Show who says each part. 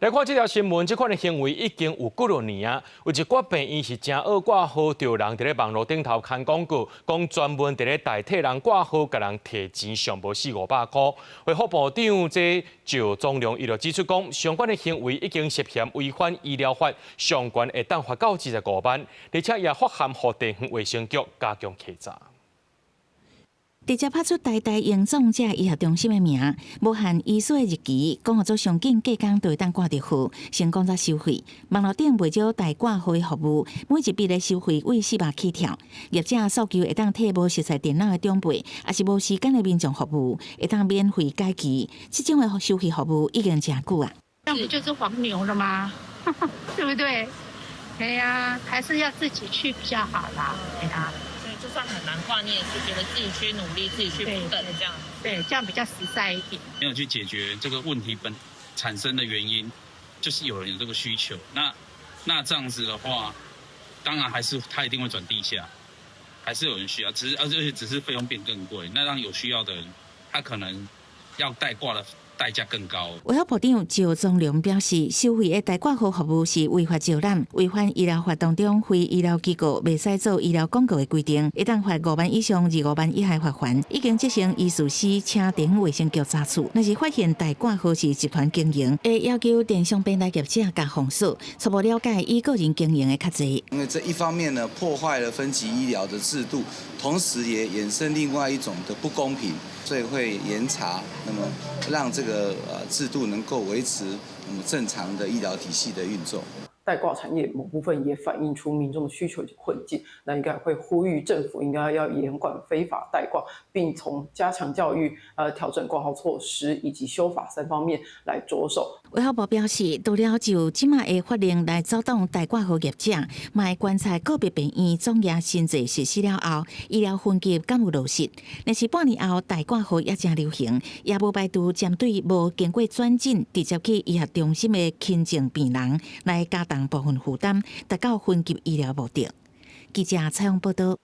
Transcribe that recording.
Speaker 1: 來看這條新聞，這款的行為已經有幾落年啊。有一寡病院是誠愛掛號，著人佇咧網路頂頭刊廣告，講專門佇咧代替人掛號，共人提錢上無四五百箍。衛福部長這趙宗龍伊就指出講，相關的行為已經涉嫌違反醫療法，上懸會當罰到25萬，而且也發函予地方衛生局加強稽查。
Speaker 2: 直接拍出台大榮總這醫學中心的名，無限醫師的日期，講予做上緊隔工就會當掛著號，成功才收費。網路頂袂少代掛號的服務，每一筆的收費為400起跳。業者訴求會當替無熟似電腦的長輩，抑是無時間的民眾服務，會當免費改期。這種的收費服務已經誠久啊。
Speaker 3: 那不就是黃牛了嗎？對不對？對呀，還是要自己去比較好啦。對啊。
Speaker 4: 就算很難掛，你也是覺得自己去努力，自己去等這樣。
Speaker 3: 對，這樣比較實在一點。
Speaker 5: 沒有去解決這個問題本產生的原因，就是有人有這個需求。那這樣子的話，當然還是他一定會轉地下，還是有人需要，只是而且只是費用變更貴。那讓有需要的人，他可能要代掛的代價更高。
Speaker 2: 衛福部長趙宗龍表示，收費的代掛號服務是違法招攬，違反醫療法當中非醫療機構袂使做醫療廣告的規定，會當罰5萬以上25萬以下罰鍰。已經責成醫事司請地方衛生局查處。若是發現代掛號是集團經營，會要求電商平台業者共封鎖。初步了解，以個人經營的較濟。
Speaker 6: 因為這一方面呢，破壞了分級醫療的制度，同時也衍生另外一種的不公平，所以會嚴查，那麼讓這個制度能夠維持那麼正常的醫療體系的運作。
Speaker 7: 代掛產業某部分也反映出民眾的需求及困境，那應該會呼籲政府應該要嚴管非法代掛，並從加強教育、調整掛號措施以及修法三方面來着手。
Speaker 2: 衛福部表示，除了就這馬的法令來阻擋代掛號業者，嘛會觀察個別病院總額新制實施了後，醫療分級敢有落實。若是半年後代掛號猶誠流行，也無排除針對無經過轉診直接去醫學中心的輕症病人來加重部分負擔，達到分級醫療目的。記者採訪報道。